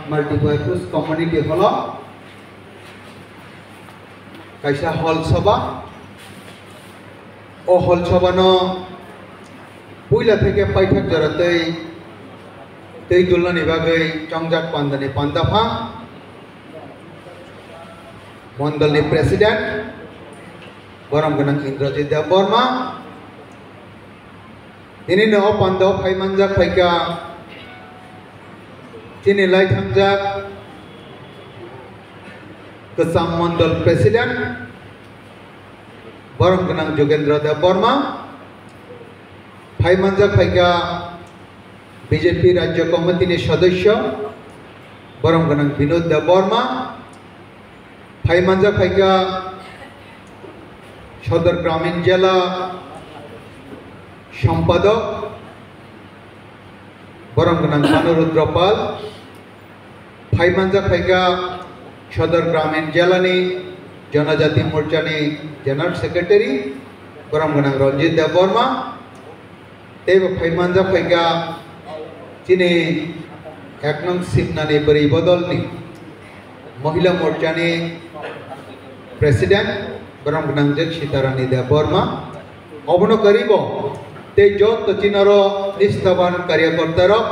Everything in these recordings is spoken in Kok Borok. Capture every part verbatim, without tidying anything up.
Multipurpose Community Hall o kaisa hall soba. O hall soba no puila theke paithak jora tei, tei dulnani bagwi chongjak pandani pandaphang mondolni president borom gwnang Indrajit Debbarma. Tini no o panda o phai manjak phaikha chini lai thangjak kwcham mondol president borom gwnang Jogendra Debbarma. Phai manjak phaikha B J P Rajya Committee ni sodosyo borom gwnang Binod Debbarma. Phai manjak phaikha Sodor Gramin Jela Sampadok borom gwnang Banu Rudra Pal. Phai manjak phaikha Sodor Gramin Jela ni Janajati Morcha ni General Secretary borom gwnang Ranjit Debbarma. Teibo phai manjak phaikha chini ek nong Simnani bwrwi bodolni Mohila Morchani President, borom gwnang je Sitarani Debbarma. Obono karibo tei joto chini oro nisthaban karyakorta rok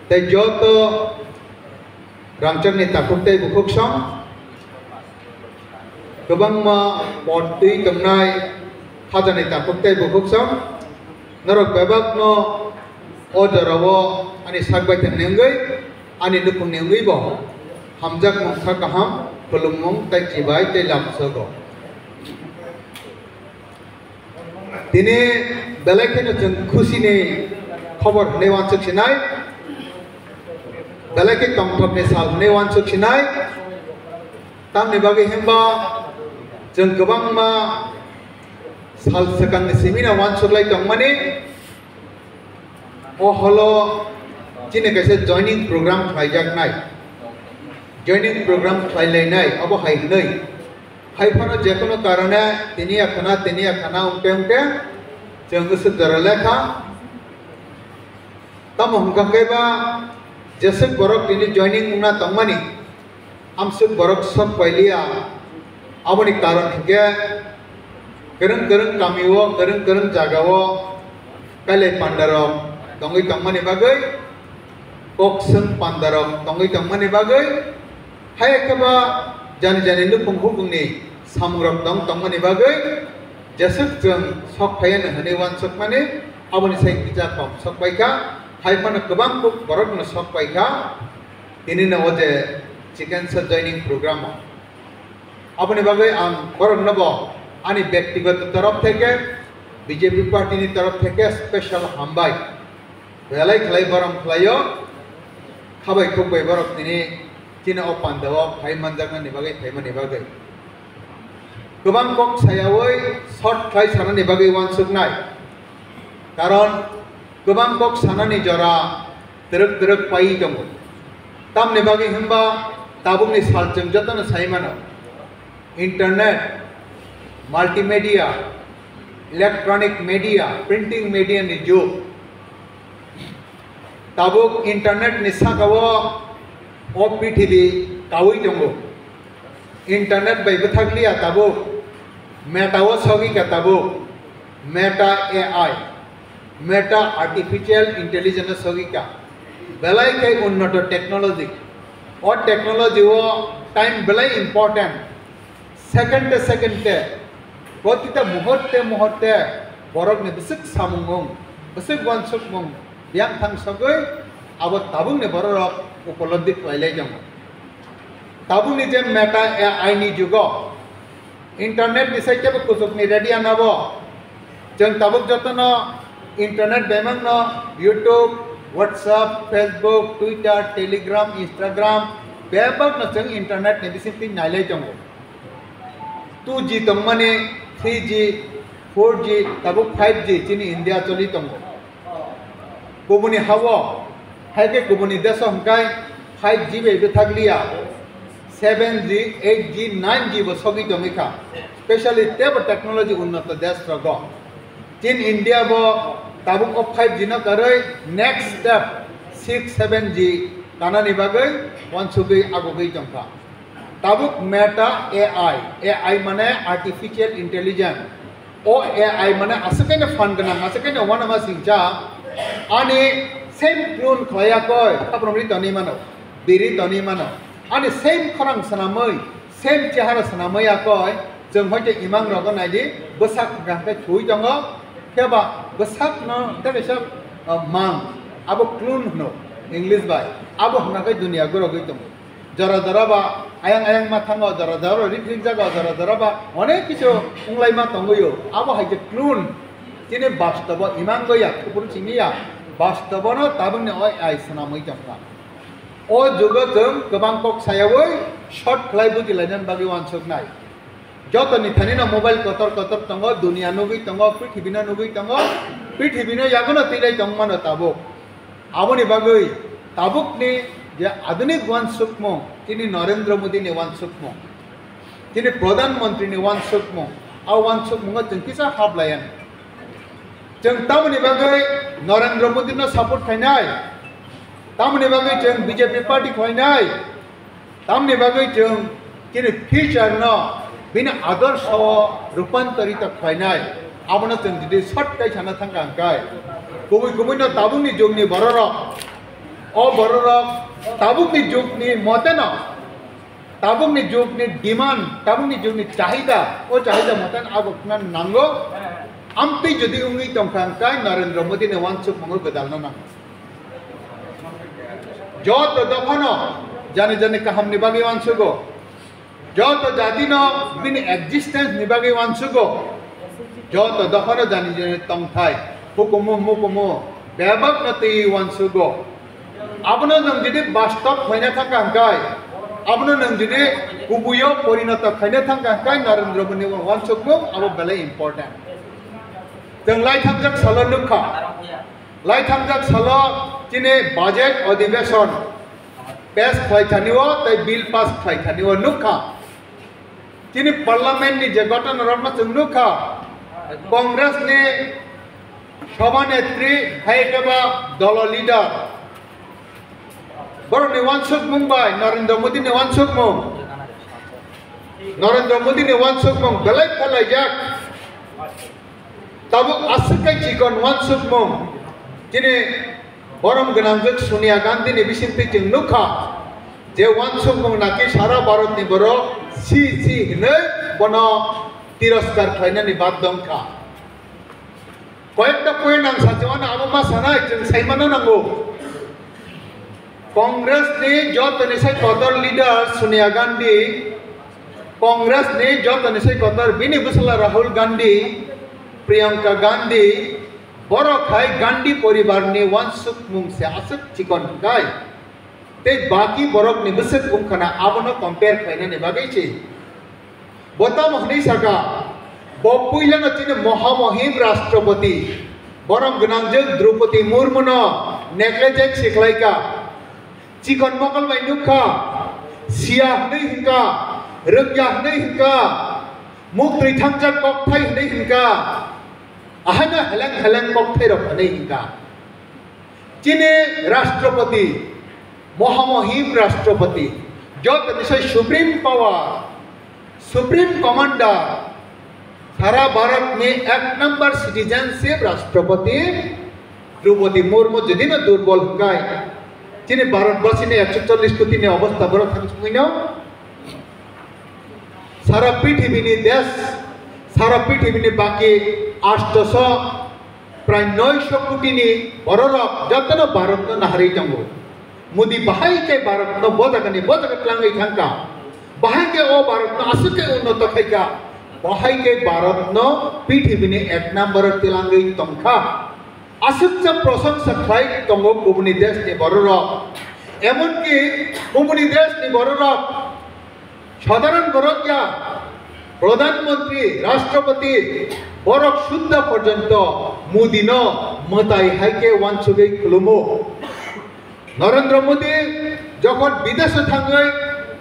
tei joto rangchakni takhuk tei bukhuk song, kwbangma pot twi tongnai khajani takhuk tei bukhuk song, norok bebakno o jorao ani sak baithangni wngwi, ani nukhungni wngwibo hamjakmung, sak kaham, khulummung tei chibai tei lamsogo. Tini belai kheno chwng khusini khobor hwnwi uansuk sinai, belai khe tongthokni sal hwnwi uansuk sinai. Tamni bagwi hwnba chwng kwbangma sal swkangni simino uansuk lai tongmani. O holo chini kaisa joining program khlaijaknai, joining program khlailainai, abo hai hwnwi. Hai phano jekono karone tini akhana, tini akhana wngte wngte chwng usuk jora lekha. Tamo hwnkha khe ba jeswk borok tini joining wngna tongmani, amswk borok sok pailiya. Aboni karon hwnkhe kwrwng kwrwng kamio, kwrwng kwrwng jagao kailai pandarok tongwi tongmani bagwi, kok swng pandarok tongwi tongmani bagwi, hai khe ba jani jani nukhung hukungni samungrok tong tongmani bagwi jeswk chwng sok phaiya hwnwi uansukmani, aboni sai kisa kom sok paikha, hai phano kwbang kuk borokno sok paikha. Tini no o je chicken sa joining program o. Aboni bagwi ang borokno bo ani bektigoto torof theke, B J P party ni torof theke special hambai. Belai khlai borom khlaio, khabai khukbai borok tini chini o panda o phai manjaknani bagwi, phaimani bagwi. Kwbang kok sayawi short khlai sanani bagwi uansuknai. Karon kwbang kok sanani jora twrwk twrwk paiwi tongo. Tamni bagwi hwnba tabukni sal chwng jotono sai mano. Internet, multimedia, electronic media, printing media ni jug. Tabuk internet ni saka o, o prithibi kaui tongo. Internet bai bwthakliya tabuk, Meta o sogwi kha tabuk, Meta A I, Meta Artificial Intelligence o sogwi kha. Belai khe unnoto technology. O technology o time belai important. Second te second te, protita muhurte muhurte borokni bwswk samung mung, bwswk uansukmung biyang thang sogwi abo tabukni bororok upolobdi khlailai tongo. Tabukni je Meta A I ni jugo, internet ni sai kebo kuchukni ready anabo, chwng tabuk jotono internet bemangno YouTube, WhatsApp, Facebook, Twitter, Telegram, Instagram, bebakno chwng internet ni bisingtwi nailai tongo. Two G tongmani, three G, four G, tabuk five G chini India choli tongo. Kubuni hao, hai khe kubuni deso hwnkhe five G bai bwthakliya, seven G, eight G, nine G bo sogwi tongwi kha. Specially tebo technology unnoto desh rogo. Chini India bo tabuk o five G no karwi next step six, seven G Tanani bagwi uansugwi agugwi tongkha. Tabuk Meta A I, A I mane Artificial Intelligence. O A I mane aswk kaino phan gwnang, aswk kaino uanama singcha. Ani same clone khlaiya koi, khaprom ri tonwi mano, biri tonwi mano. Ani same khorang swnamwi, same chehara swnamwi ya koi, chwng hoite imang rogo naidi, bwsak hwnkha hwnkhe thwi tongo, khe ba bwsakno tei kaisa, ah, mang, abo clone hwno English bai, abo hwnkha khe duniya gorogwi tongo. Jora jora ba ayang ayang ma thango, jora jora rik rik jago, jora jora ba onek kichu wnglaima tongwio. Abo hai khe clone, chini bastobo imang goya, kupuru chini ya, bastobono tabukni oi ai swnamwi tongkha. O jugo chwng kwbang kok sayawi short khlai bujilainani bagwi uansuknai. Jotoni thanino mobile kotor kotor tongo, duniya nugwi tongo, prithibino nugwi tongo, prithibino yagono twilai tongmano tabuk. Aboni bagwi tabukni je adunik uansukmung, chini Narendra Modi ni uansukmung, chini Pradhan Mantri ni uansukmung, a uansukmungo chwng kisa hablaiyan. Chwng tamoni bagwi Narendra Modi no support khainai, tamoni bagwi chwng B J P party khainai, tamoni bagwi chwng chini future no bini adorsho o rupantarito khlainai, abono chwng jodi short kai sana thangkha hwnkhe, kubui kubui no tabukni jugni bororok, o bororok tabukni jugni moteno, tabukni jugni demand, tabukni jugni chahida, o chahida moten abo khna nango. Amtwi jodi wngwi tongkha hwnkhe Narendra Modi ni uansukmungo gwdalna nango. Joto dophano jani jani kahamni bagwi uansugo. Joto jatino bini existence ni bagwi uansugo. Joto dophano jani jani tongthai, hukumu mukumu bebakno twi uansugo. Abono nwng jodi bastob khaina thangkha hwnkhe, abono nwng jodi kubuio porinoto khaina thangkha hwnkhe Narendra Modi ni uansukmung abo belai important. Chwng lai thangjak salo nukha. Lai thangjak salo chini budget adhibeshon pass khlai thani o tei bill pass khlai thani o nukha. Chini parliament ni je gotona rokno chwng nukha, Congress ni sabha netri hai khe ba dolo leader, borok ni uansukmung bai Narendra Modi ni uansukmung, Narendra Modi ni uansukmung belai phailai jak. Tabuk aswk khe chikon uansukmung, chini borom gwnangjwk Sonia Gandhi ni bisingtwi chwng nukha je uansukmung naki sara Bharat ni borok si si hinwi bono tiroskar khlainani bad dongkha. Koyekta point ang sachi mano, abo ma sanai chwng sai mano nango. Congress ni jotoni sai kotor leader Sonia Gandhi, Congress ni jotoni sai kotor bini bwsala Rahul Gandhi, Priyanka Gandhi, borok hai Gandhi poribar ni uansukmung se aswk chikon hwnkhe. Tei baki borok ni bwswk wngkhana abono compare khlainani bagwi se. Bo tamo hwnwi saka, bo puilano chini mohamohim Rashtrapati, borom gwnangjwk Draupadi Murmuno negligence se khlaika, chikon mokol bai nukha, siya hwnwi hwnkha, rwngya hwnwi hwnkha, muktwi thangjak kokthai hwnwi hwnkha, ahaino heleng heleng kokthairok hwnwi hwnkha. Chini Rashtrapati, mohamohim Rashtrapati, jotoni sai supreme power, supreme commander, sara Bharat ni ek number citizenship Rashtrapati Draupadi Murmu jodi no durbol hwnkhe, chini Bharatbasi ni ekso chollish koti ni obostha borok thang songwi no. Sara prithibini desh, sara prithibini baki astoso prai noisho kotini bororok jotono Bharatno naharwi tongo. Modi bahai khe Bharatno bo jagani bo jaga twlangwi thangkha. Bahai khe o Bharatno aswk khe unnoto khaikha. Bahai khe Bharatno prithibini ek number o twlangwi tongkha. Aswkcha prosongsa khlai tongo kubuni deshni bororok. Emonki kubuni deshni bororok, sadharon borok ya, Pradhan Mantri, Rashtrapati, borok sudda porjonto Modi no mwtai hai khe uansugwi khulumo. Narendra Modi jokhon bidesho thangwi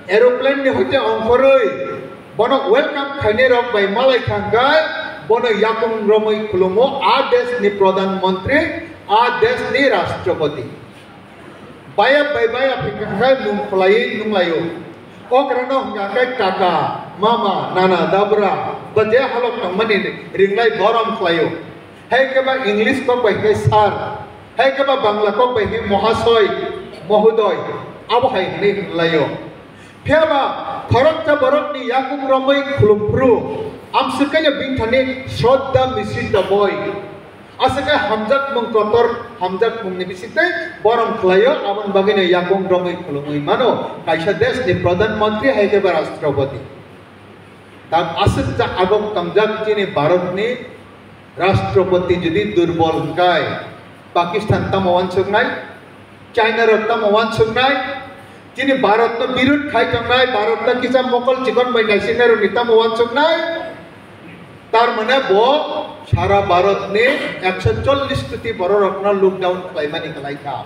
aeroplane ni hoite ongkhorwi bono welcome khainai rok bai malai thangkha, bono yakung romwi khulumo a desh ni Pradhan Mantri, a desh ni Rashtrapati. Bayap bai bayap hingka khe mung khwlaiwi nunglaio. Okrano hingka khe kaka, mama, nana, dabra, ba je halok tongmani ringlai borom khlaio. Hai khe ba English kok bai khe sir, hai khe ba Bangla kok bai khe mohasoi, mohodoy, abo hai hwnwi hwnlaio. Phiya ba khoroksa borokni yakung romwi khulum phuru, amswk khe bini thani shraddha misrit da boi. Aswk khe hamjakmung kotor, hamjakmungni bisingtwi borom khlaio, aboni bagwino yakung romwi khulumwi mano kaisa deshni pradhan mantri hai khe ba rashtrapati. Tak aswk jak agok tangjak chini Bharatni rashtrapati jodi durbol hwnkhe Pakistan tamo wansuknai? China rok tamo wansuknai? Chini Bharat no birud khai tongnai, Bharat no kisa mokol chikon bai naisinai rok ni tamo wansuknai? Tar mane bo sara Bharat ni ekso chollish koti borok rok no lockdown khlaimani khlai kha.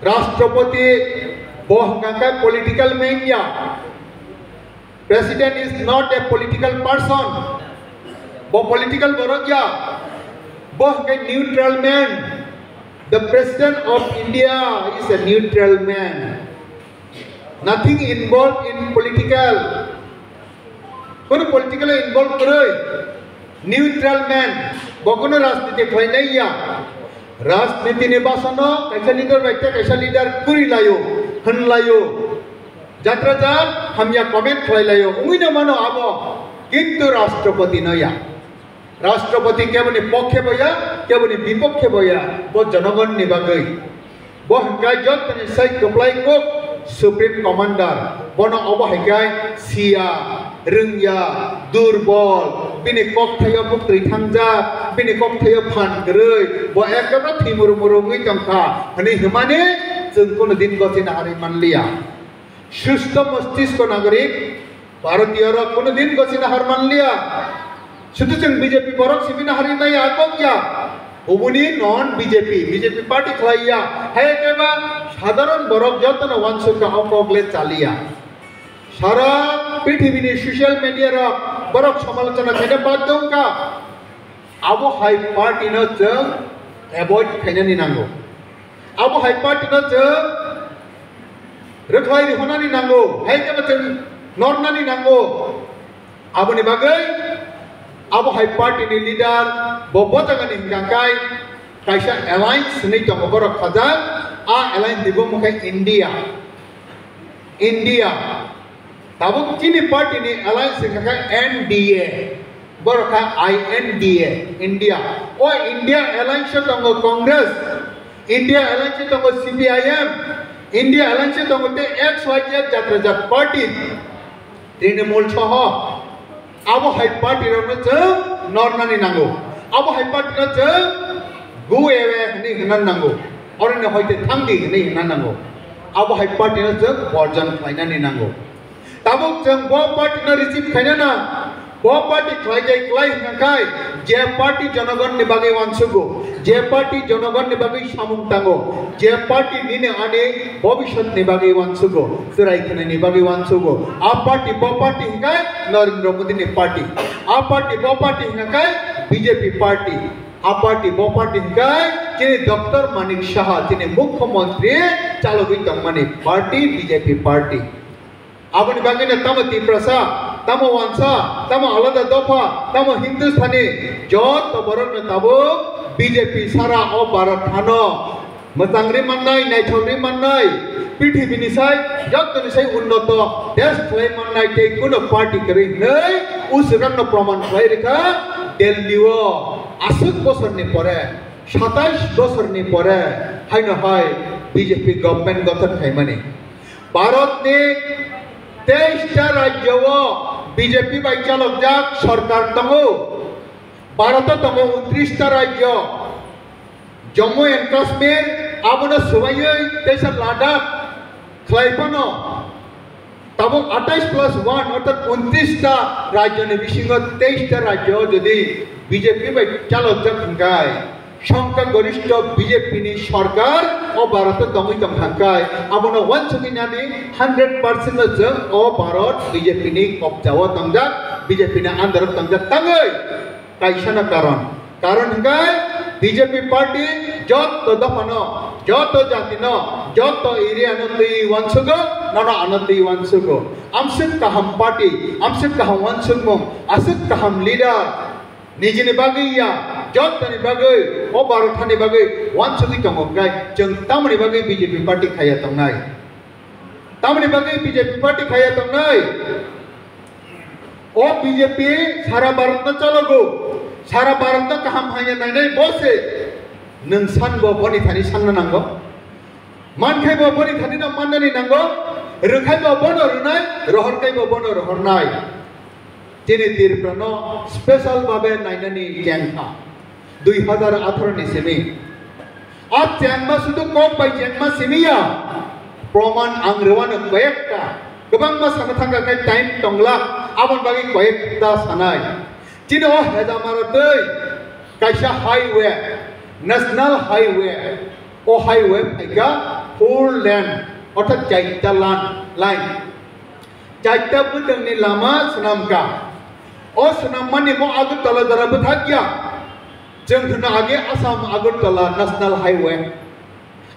Rashtrapati bo hwnkha khe political man ya. President is not a political person. Bo political borok ya. Bo hwnkhe neutral man. The President of India is a neutral man. Nothing involved in political. Kono political involved kwrwi. Neutral man. Bo kono rajniti khlainai ya. Rajniti ni basano kaisa leader bai tei kaisa leader kwrwi laio, hwn laio. Jatra jat hamya comment khlai laio, wngwi no mano abo, kintu Rashtrapati no ya. Rashtrapati keboni pokhe bo ya, keboni bipokhe bo ya, bo jonogon ni bagwi. Bo hwnkhe jottoni sai kwplai kok Supreme Commander, bono obo hai khe siya, rwngya, durbol, bini kokthaio buktwi thangjak, bini kokthaio phan kwrwi, bo ekdom thimuru muru wngwi tongkha, hwnwi hwnmani chwng kunu din gosina harwi manliya. Susto mostisko nagorik Bharatiyorok kunu din gosina har manliya. Sudu chwng B J P borok sibina hari nai akok ya. Ubuni non B J P, B J P party khlai ya. Hai khe ba sadharon borok jotono wansuk kha o kok le chaliya. Sara prithibini social media rok borok samalochona khaina badhyo wngkha. Abo hai party no chwng avoid khainani nango. Abo hai party no chwng rwkhlai rihornani nango, hai khe bo chwng nornani nango. Aboni bagwi abo hai party ni leader bo bojagani hwnkha khe kaisa alliance hwnwi tongo borok khajak, a alliance ni bumung khe India. India. Tabuk chini party ni alliance wngkha khe N D A, borok kha I N D A, India. O India alliance o tongo Congress, India alliance o tongo C P I M, India alliance o tongo tei X Y Z jatra jat party, Trinamool soho. Abo hai party rokno chwng nornani nango. Abo hai party no chwng go away hwnwi hwnna nango. Oroni hoite thangdi hwnwi hwnna nango. Abo hai party no chwng borjon khlainani nango. Tabuk chwng bo party no receive khaina na, bo party khlai jai klai hwnkha khai, je party jonogon ni bagwi wansugo, je party jonogon ni bagwi samung tango, je party nini ani bobisot ni bagwi wansugo, chwrai khwnani bagwi wansugo, a party bo party hwnkha khai Narendra Modi ni party, a party bo party hwnkha khai B J P party, a party bo party hwnkha khai chini Doctor Manik Saha, chini Mukhyamantri chalogwi tongmani party, B J P party. Aboni bagwino tamo Tiprasa, tamo Wansa, tamo alada dopha, tamo Hindustani, joto borokno tabuk B J P sara o Bharat hano mwchangri mannai, naithokri mannai, prithibini sai, jotoni sai unnoto desh khlai mannai tei kuno party kwrwi hwnwi uswrangno proman khlai rwkha Delhi o aswk bosorni pore, satais bosorni pore haino hai B J P government gothon khaimani. Bharatni teis ta rajyo o B J P bai chalokjak sorkar tongo. Bharato tongo untris ta rajyo. Jammu and Kashmir abono swbaiwi teisa Ladakh khlai phano tabuk atais plus one orthat untris ta rajyoni bisingo teis ta rajyo jodi B J P bai chalokjak hwnkhe Songkha gorishto B J P ni sorkar o Bharat o tongwi tongkha khai abono uansugwi nani hundred percent no chwng o Bharat B J P ni kobja o tongjak, B J P ni under o tongjak tangwi kaisa no karon. Karon hwnkhe B J P party jotto dophano Joto jati no, joto area no twi uansugo, nono ano twi uansugo. Amswk kaham party, amswk kaham uansukmung, aswk kaham leader. Nijini bagwi ya, jotoni bagwi, o Bharat hani bagwi uansugwi tongo khe, chwng tamoni bagwi B J P party khaiya tongnai? Tamoni bagwi B J P party khaiya tongnai? O B J P sara Bharat no chalogo, sara Bharat no kaham hanya nainai bo se. Nwng san bo boni thani sanna nango. Mankhai bo boni thani no mannani nango. Rwkhai bo bono rwnai, rohorkhai bo bono rohornai. Chini Tripura no special babe nainani chengkha. Dui hazar atharo ni simi. A chengma sudu kok bai chengma simi ya. Proman ang rwano koyekta. Kwbangma sana thangka khe time tongla. Abon bagwi koyekta sanai. Chini o Hejamara tei kaisa highway, national highway. O highway phaikha four lane, orthat chaita lan, line. Chaita bwtwngni lama swnamkha. O swnammani mo Agartala jora bwthakya. Chwng hwno age Assam Agartala National Highway.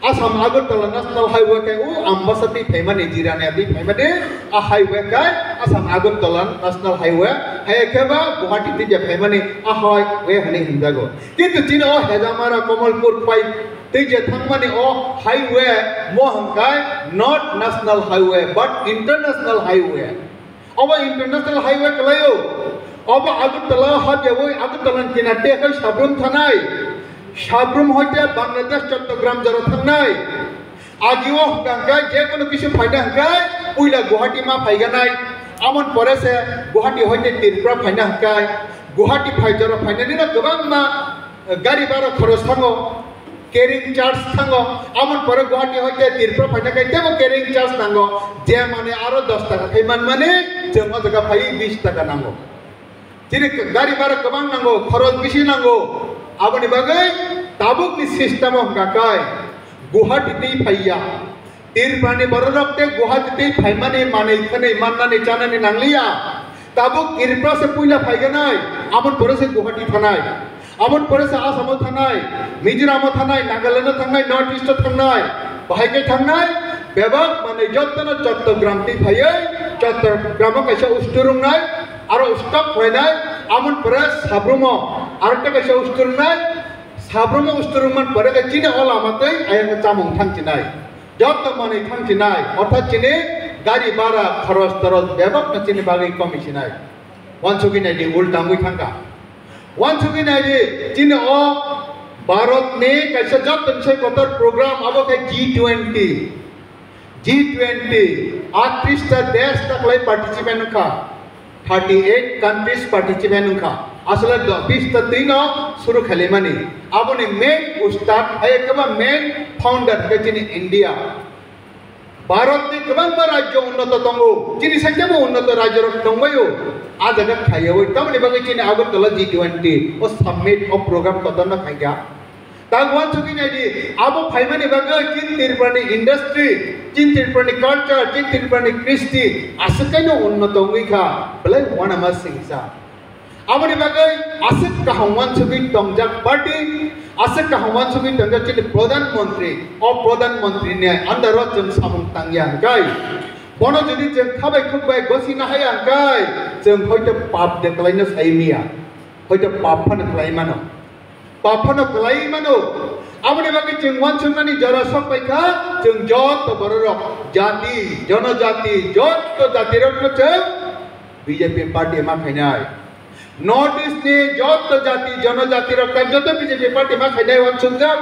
Assam Agartala National Highway khe o Ambasa twi phaimani, Jirania twi phaimani, a highway khe Assam Agartala National Highway. Hai khe ba Guwahati twi je phaimani a highway hwnwi hwnjago. Kintu chini o Hejamara Kamalpur pai tei je thangmani o highway mo hwnkhai not national highway but international highway. Obo international highway kwlaio. Obo Agartala habyawi Agartala ni kinarte khai Sabrum thanai. Sabrum hoite Bangladesh Chattogram jora thangnai. Agio hwnkha hwnkhe je kono kisu phaina hwnkhe puila Guwahati ma phaiganai. Amon pore se Guwahati hoite Tripura phaina hwnkhe Guwahati phai jora phainani no kwbangma gari bhara khoros thango, carrying charge thango, amon pore Guwahati hoite Tripura phaina khe tebo carrying charge nango, je mane aro dos taka khai man mane chwng o jaga phai bis taka nango. Chini gari bhara kwbang nango, khoros bisi nango, aboni bagwi tabukni system o hwnkha khe Guwahati twi phaiya. Tripurani bororok tei Guwahati tei phaimani manwi khwnwi mannani chanani nangliya. Tabuk Tripura se puila phaiganai, amon pore se Guwahati thanai, amon pore se Assamo thanai, Mizoramo thanai, Nagalando thangnai, North East o thangnai, bahai khe thangnai, bebak manwi jottono Chattogram twi phaiwi, Chattogram o kaisa usturungnai, aro ustok phainai, amon pore Sabrumo, aro tei kaisa usturungnai, Sabrumo usturungman pore khe chini o lama tei ayang chamung thangchinai. Jotto manwi thangchinai, orthat chini gari bhara, khoros toros bebak no chini bagwi komi sinai. Wansugwi naidi, ulta wngwi thangkha. Wansugwi naidi, chini o Bharat ni kaisa jotto ni sai kotor program abo khe G twenty. G twenty, atris ta desh taklai participant wngkha. Thirty eight countries participant wngkha. Asole do bis ta twi no suru khalimani. Aboni main ustad, hai khe ba main founder khe chini India. Bharat ni kwbangma rajyo unnoto tongo. Chini saikhe bo unnoto rajyo rok tongbaio. A jaga khaiyawi. Tamoni bagwi chini Agartala G twenty o summit o program kotorno khaikha. Tak wansugwi naidi, abo phaimani bagwi chini Tripurani industry, chini Tripurani culture, chini Tripurani kristi aswk kaino unnoto wngwi kha, belai uanama singsa. Aboni bagwi aswk kaham wansugwi tongjak party, aswk kaham wansugwi tongjak chini Pradhan Mantri, o Pradhan Mantri ni under o chwng samung tangya hwnkhe, bono jodi chwng khabai khukbai gosi nahaya hwnkhe, chwng hoito pap de kwlaino sai miya, hoito pap phano kwlai mano. Pap phano kwlai mano. Aboni bagwi chwng wansuknani jora sok pai kha, chwng joto bororok, jati, jonojati, joto jatirokno chwng B J P party ma khainai. North East ni joto jati, jonojatirok tai joto B J P party ma khainai wansukjak.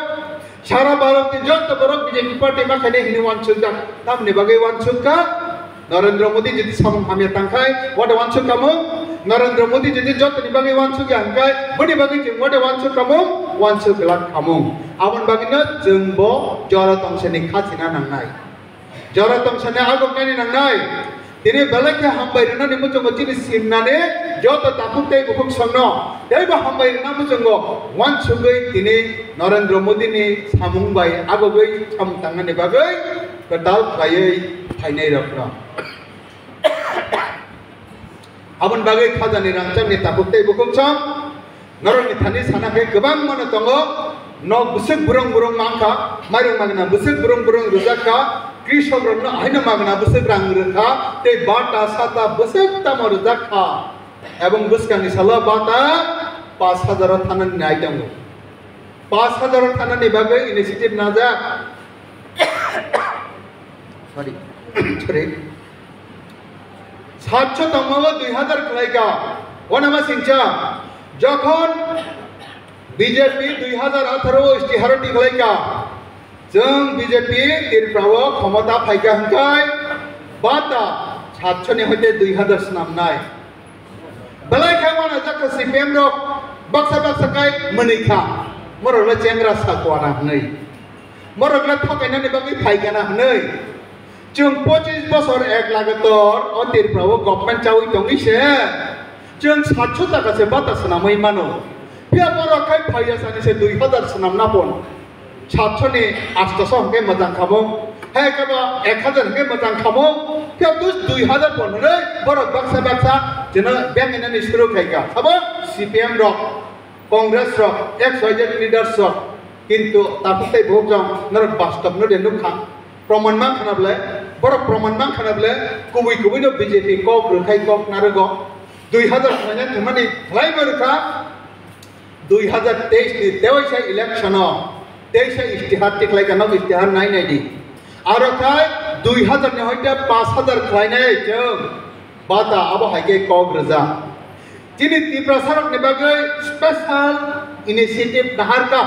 Sara Bharat ni joto borok B J P party ma khainai hwnwi wansukjak. Tamni bagwi wansuk kha? Narendra Modi jodi samung hamya tangkhai, wada wansuk kamung? Narendra Modi jodi jotoni bagwi wansuk ya hwnkhe, boni bagwi chwng wada wansuk kamung? Wansuk glak kamung. Aboni bagwino chwng bo jora tongsani khachina nangnai. Jora tongsani agoknani nangnai. Tini belai khe hambai rwnani muchungo chini simnani joto takhuk tei bukhuk songno. Teibo hambai rwna muchungo wansugwi tini Narendra Modi ni samung bai agogwi samung tangnani bagwi kwtal khlaiwi phainairokno. Aboni bagwi khajani rangchakni takhuk tei bukhuk song norokni thani sana khe kwbangmano tongo. Nok bwswk burung burung mankha, mairung magna bwswk burung burung rwjak kha, krishok rokno ahaino magna bwswk rang rwkha, tei bata sata bwswk tamo rwjak kha. Ebong bwskangni salo bata pash hajar o thanani nai tongo. Pash hajar o thanani bagwi initiative najak. Sorry. Sorry. Satso tongmao dui hajar khlaika. Onama singcha. Jokhon B J P dui hajar atharo o istiharo tikhlaika. Chwng B J P Tripura o khomota phaika hwnkhe bata satso ni hoite dui hajar swnamnai. Belai khe uanajak kha C P M rok baksa baksa khai mwnwi kha. Morokno chengra sakuana hwnwi. Morokno thokainani bagwi phaikana hwnwi. Chwng pochis bosor ek lagator o Tripura o government chawi tongwi se chwng satso taka se bata swnamwi mano. Phiya borok khai phaiya sani se dui hajar swnamna pon. Satso ni asto so hwnkhe mwchang khamung, hai khe bo ek hajar hwnkhe mwchang khamung, phiya dus dui hajar pon hwnwi borok baksa baksa jeno beng inani suru khaika. Sabo C P M rok, Congress rok, X Y Z leaders rok, kintu takhuk tei bukhuk jong norok bastob no de nukha. Proman mankha na bole, borok proman mankha na bole, kubui kubui no B J P kok rwkhai kok narwgo. Dui hajar khlaina thwmani khlai bo rwkha. Dui hajar teis ni tewaisa election o teisa istihar tikhlai kha, nok istihar nai nai di. Aro khai dui hajar ni hoite pash hajar khlainai chwng bata abo hai khe kok rwja. Chini Tiprasa rok ni bagwi special initiative nahar kha.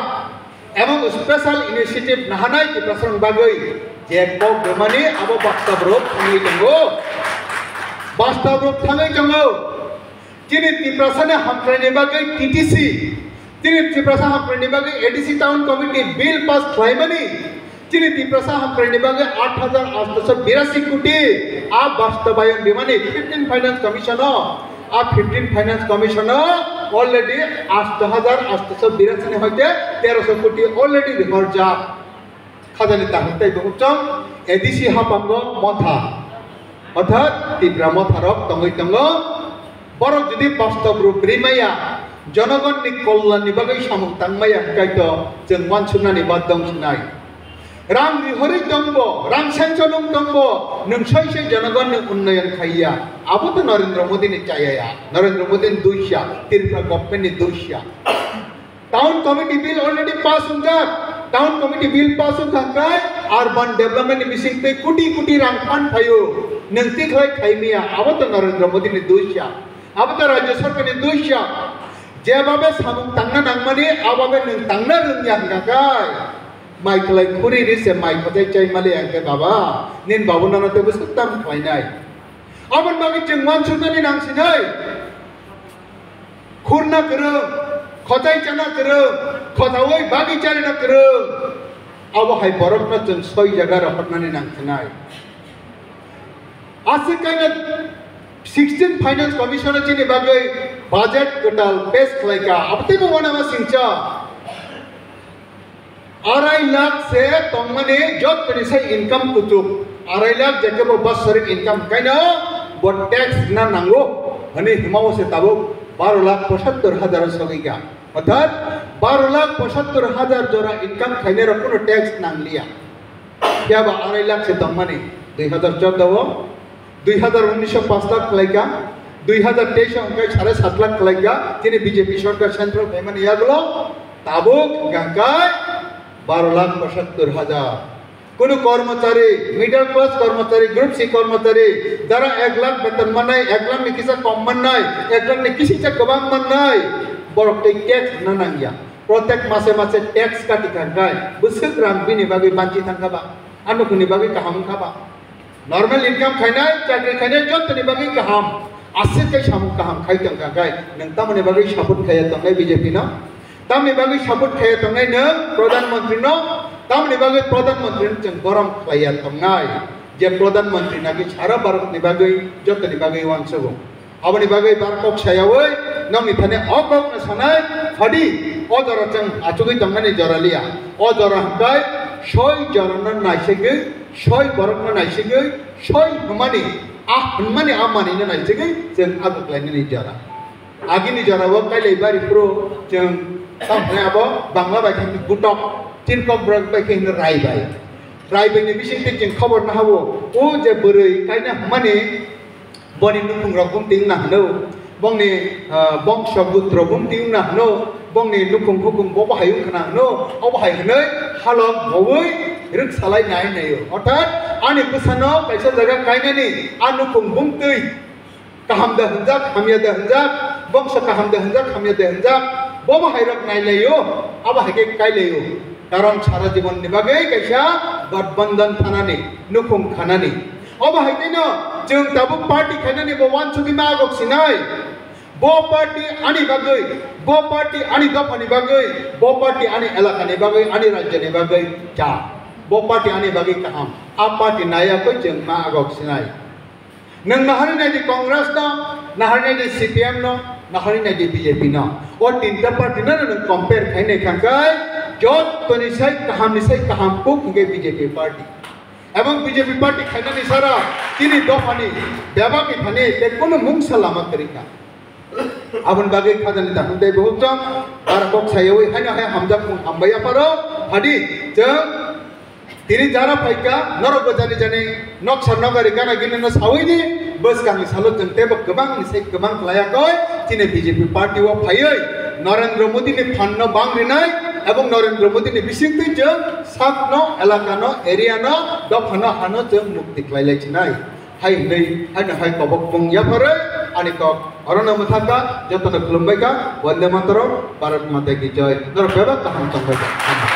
Ebong special initiative nahanai Tiprasa rok ni bagwi je kok rwmani abo basta borok thangwi tongo. Basta borok thangwi tongo. Chini Tiprasani hamkraini bagwi T T C, chini Tiprasa hamkraini bagwi A D C Town Committee bill pass khlaimani, chini Tiprasa hamkraini bagwi aat hajar aatso birasi koti a bastobayon rimani fifteen Finance Commission o, a fifteen Finance Commission o already aat hajar aatso birasi ni hoite teroso koti already rihorjak. Khajani tahuk tei bukhukchong A D C hapango motha, orthat Tipra motharok tongwi tongo. Borok jodi bastob rup rimaya, jonogonni kollanni bagwi samung tangmaya hwnkhe to chwng uansuknani ba dongsinai. Rang rihorwi tongbo, rang sanchonung tongbo, nwng soi soi jonogonni unnoyon khaiya. Abo to Narendra Modini chaya ya. Narendra Modini dusya, Tripura governmentni dusya. Town committee bill already pass wngjak. Town committee bill pass wngkha khe urban development ni bising twi koti koti rang phan phaio. Nwng tikhlai khaimaya, abo to Narendra Modi ni dusya. Abo to Rajya Sarkar ni dusya. Jebabe samung tangna nangmani, ababe nwng tangna rwngya hwnkha khe. Mai khlai khuri ri se mai khotai chai mali hwnkhe baba. Nin babu nono tei bwswk tam khlainai. Aboni bagwi chwng uansuknani nangsinai. Khurna kwrwng, khotai chana kwrwng, khotaui bagwi charina kwrwng. Abo hai borokno chwng soi jaga rohornani nangkhnai. Aswk kaino sixteen Finance Commission o chini bagwi budget kwtal pass khlaika. Abo teibo uanama singcha. Arai lakh se tongmani jottoni sai income kuchuk. Arai lakh jekebo basarik income kaino bo tax na nango. Hani himao se tabuk baro lakh pochattor hajar sogika. Orthat baro lakh pochattor hajar jora income khainai rok kuno tax nangliya. Phiya ba arai lakh se tongmani dui hajar chordo o. Dui hajar unnish o pash lakh khlaika, dui hajar teis o hwnkhe sare sat lakh khlaika, chini B J P sorkar central phaimani yagulo tabuk hwnkhe baro lakh pochattor hajar. Kunu kormochari, middle class kormochari, group C kormochari, jara ek lakh beton mannai, ek lakh ni kisa kom mannai, ek lakh ni kisa kwbang mannai, borok tei tax rwna nangya. Protek mase mase tax kati kha hwnkhe bwswk rang bini bagwi banchi thangkha ba, a nukhungni bagwi kaham wngkha ba. Normal income khainai, chakri khainai jottoni bagwi kaham. Aswk khe samung kaham khai tongkha khai. Nwng tamoni bagwi support khaiya tongnai B J P no? Tamoni bagwi support khaiya tongnai nwng Pradhan Mantri no? Tamoni bagwi Pradhan Mantri no chwng gorom khlaiya tongnai? Je Pradhan Mantri naki sara Bharat ni bagwi, jottoni bagwi uansugo. Aboni bagwi bar kok sayaui nokni thani o kokno sanai phadi, o jora chwng achugwi tongmani jora liya. O jora hwnkhe soi jorano naisegwi, soi borokno naisegwi, soi hwnmani, a hwnmani a manwino naisegwi chwng aguklainani jora. Agini jorao kailai bari phuru chwng Tamni abo Bangla bai khe hino gutok, chini Kokborok bai khe hino raibai. Raibai ni bising twi chwng khobor nahao, o je bwrwi kaina hwnmani boni nukhung rok bumtwi wngna hwno, bongni, ah, bongso gutro bumtwi wngna hwno, bongni nukhung hukhung bo bahai wngkhwna hwno, o bahai hwnwi halok bowi rwksalai nai naio. Orthat ani bwsano kaisa jaga kainani a nukhung bumtwi kaham da hwnjak, hamya da hwnjak, bongso kaham da hwnjak, hamya da hwnjak, bo bahai rok nai laio, abo hai khe kai laio. Karon sara jibon ni bagwi kaisa gatbandhan thanani, nukhung khanani. Obo hai khe no chwng tabuk party khainani bo wansugwi ma agok sinai. Bo party ani bagwi, bo party ani dopha ni bagwi, bo party ani elaka ni bagwi, ani rajya ni bagwi cha. Bo party ani bagwi kaham. A party naya koi chwng ma agok sinai. Nwng naharwi nai di Congress no, naharwi nai di C P M no, naharwi nai di B J P no. O tinta party no nwng compare khainai kha khe, jotoni sai kaham ni sai kaham kuk hwnkhe B J P party. Ebong B J P party khainani sara chini dophani bebak ni thani tei kunu mungsa lama kwrwi kha. Aboni bagwi khajani dakhung tei bukhuk chwng bara kok sayawi haino hai hamjak mung hambai yapharo phadi chwng tini jara phaikha norokbo jani jani noksa nogari gana gini no sawi di bwskangni salo chwng teibo kwbangni sai kwbang khlaiya koi chini B J P party o phaiwi Narendra Modi ni phan no bang rinai ebong Narendra Modi ni bisingtwi chwng sak no elaka no area no dopha no hano chwng mukti khlai lai chinai. Hai hwnwi haino hai kobok mung yapharwi ani kok orono mwthakha, jotono khulumbaikha, Vande Mataram, Bharat Mata ki Jai. Norok bebak kaham tongbaikha.